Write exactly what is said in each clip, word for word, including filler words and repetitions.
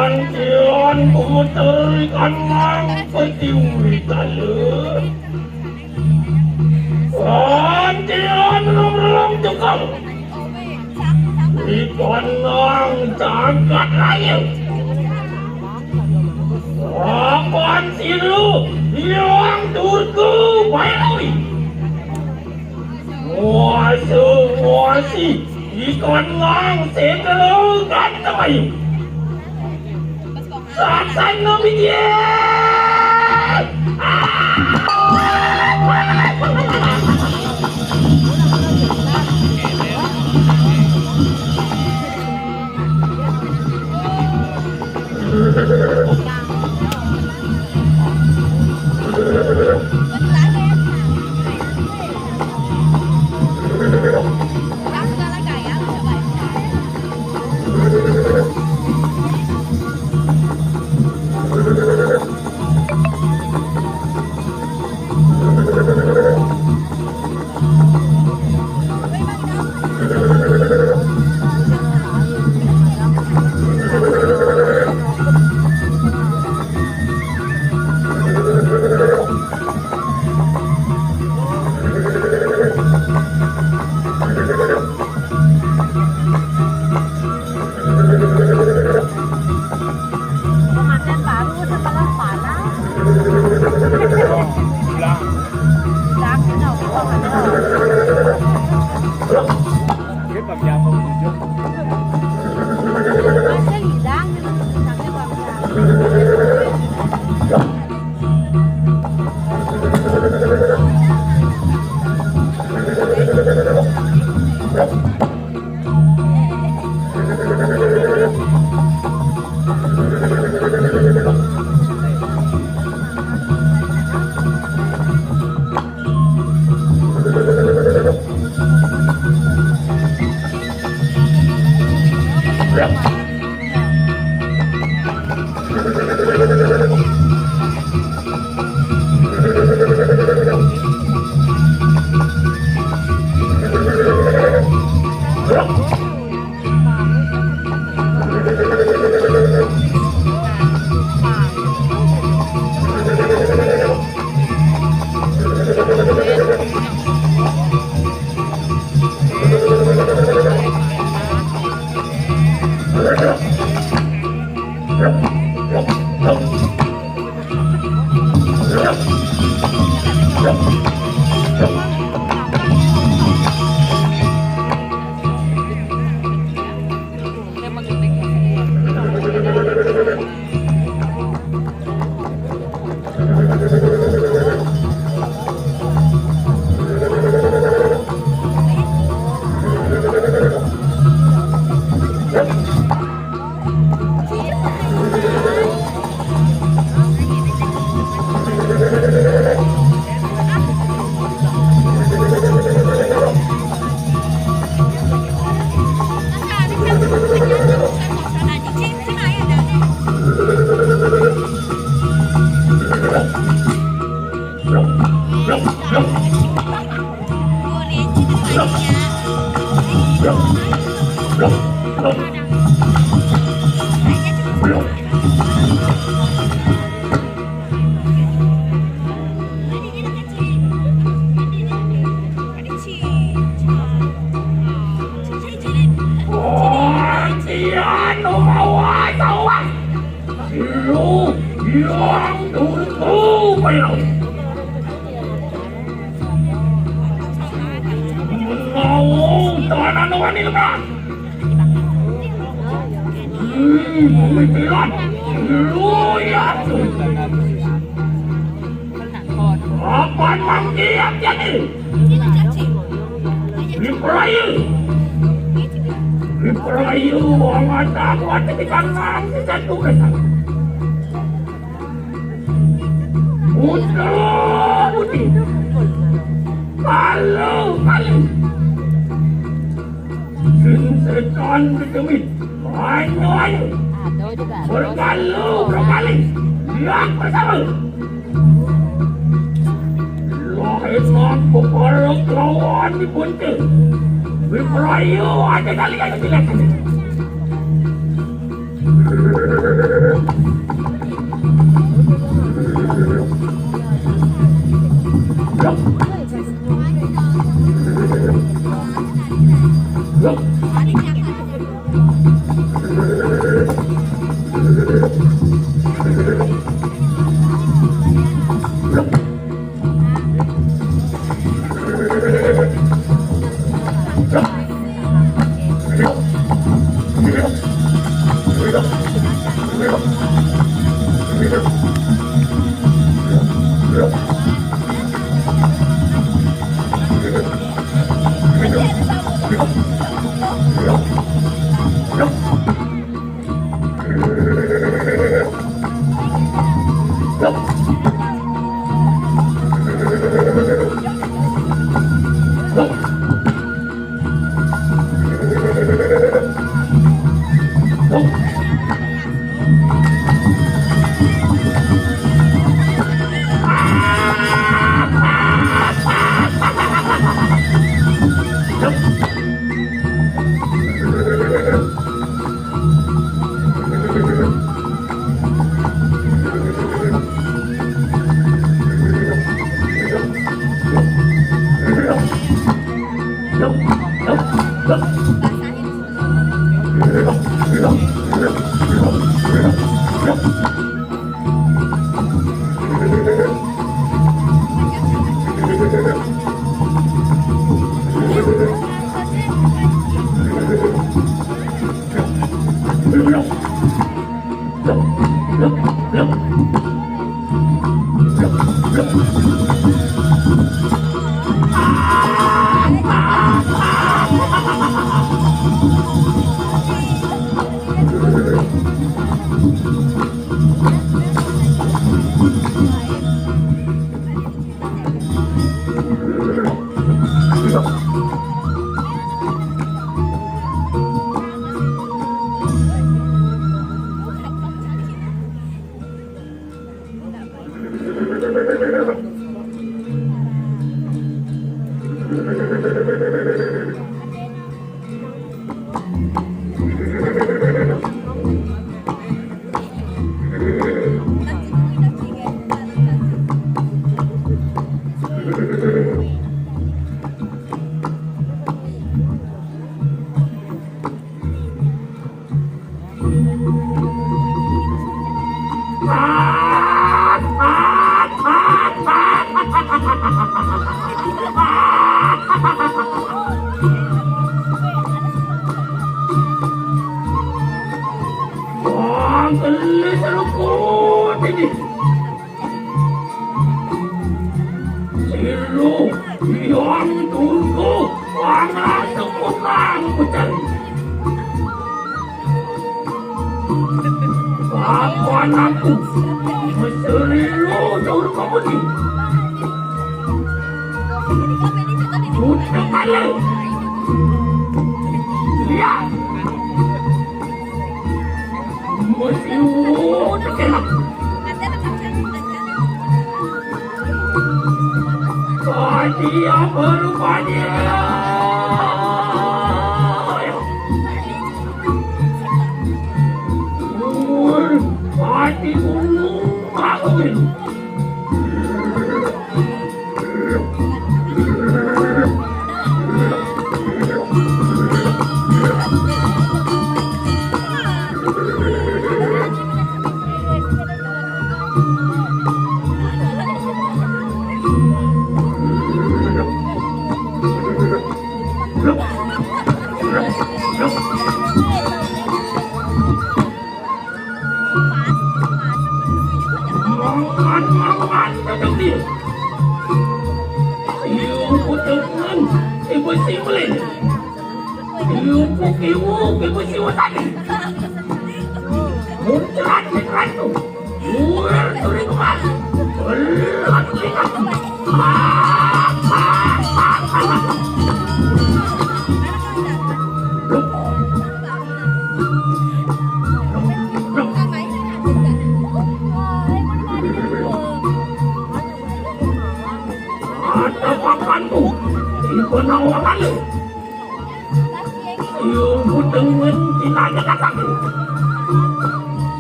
Antian puteri kanang petiwi talu. Antian rong-rong tukang. Ikanang jagat raya. Apan silu ilang turku bayawi. Muasu, muasi, ikon lang sekelo ganteng ayu. Saksan no bijian. Pengantin baru setelah panas. Hilang. Hilang, hilang, hilang. Dia bang nyamuk itu. Masih hilang, hilang, hilang. Tiada mawa tawang. Lu yang dulu payau. Mau tanah nuan ini, Bang. Hmm, pikiran. Lu ya. Apan manggiat jadi. Di pelayu. Di pelayu, amat aku ada di kanan, kita tugas. Putra putih. Kalau kali. Sing setan ketemit. Ayo, ayo. Bergalu, berkali. Yang pertama. Lahirlah peparang lawan di buntu. Berperayu aja kali aja tidak sini. Ang galing sa lungkot ini. Silo, iyang turko, ang asang utang ko dyan. Papa naku, masalilo sa urko mo ni. Puta ka lang. Iya. Masiwot ka lang. Pati ang barupanya. Pati mo. Mangan, mangan, mangan, mangan. Iyo, putangan. Ibu-ibu, ibu-ibu tadi. Muncrat, muncrat tu. Ular tu rindukan. Ada pakanku, ibu nawang kali. Siung ku dengan tinaga kataku.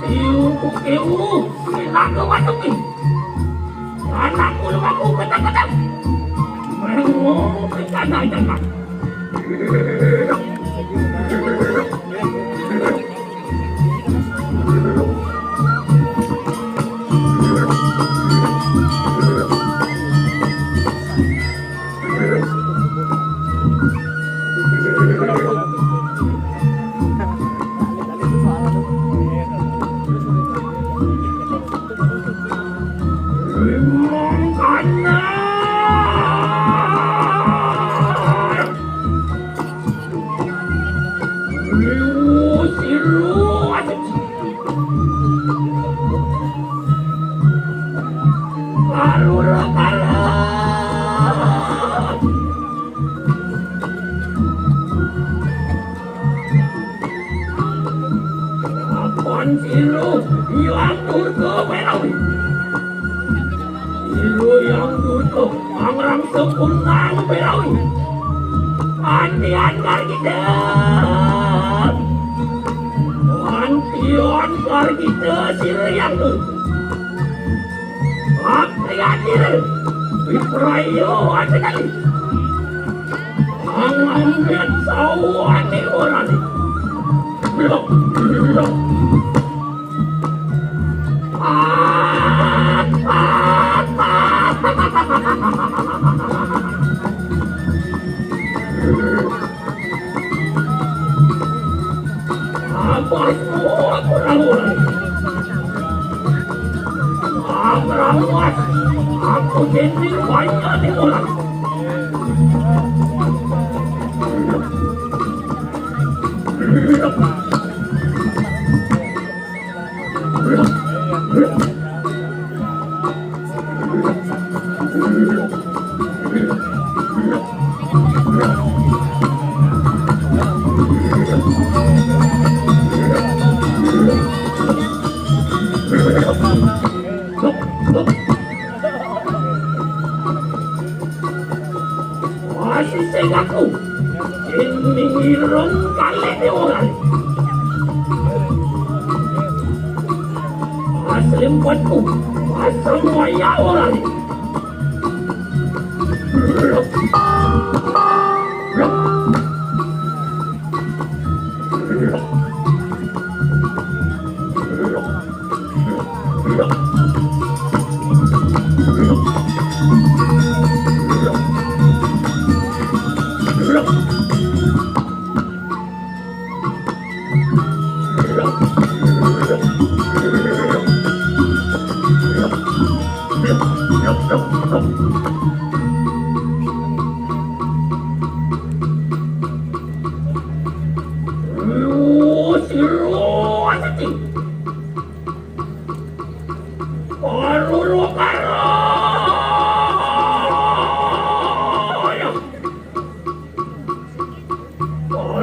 Siung ku kewu tinaga watuki. Anakku lumaku kata-kata. Mengu kecana jangan. Apan sira Hyang Durga Belawi. Sira Hyang Durga angrang sempurnang Belawi. Antian kar kita. Antian kar kita sira Hyang Durga. Apriya diri. Viprayo ajakali. Ang ambil sawan ni orang ni. Blok, blok. Ah, ah, ah. Apa semua kurang-kurang? Kurang-kurang, aku jadi banyak ni orang. Masih sing aku. Sing mingirung kali ni orang. Asli empatku. Asal waya orang.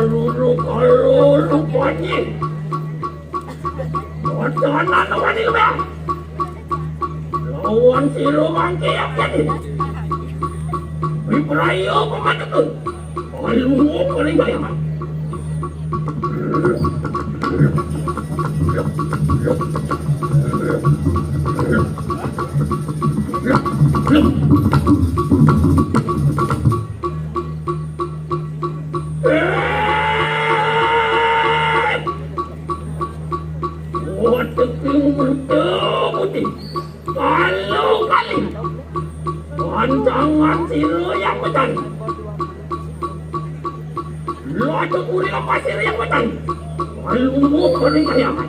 Kalulu, kalulu, panji. Wacana wani lebah. Lawan sira mangke yak jadi. Wipraya pamatekun. Kalulu paling bayangan. Wateking bertemu di kalu kali. Pandangan sira yang petani. Lada kuri apa sira yang petani? Kalu kuri kayangan.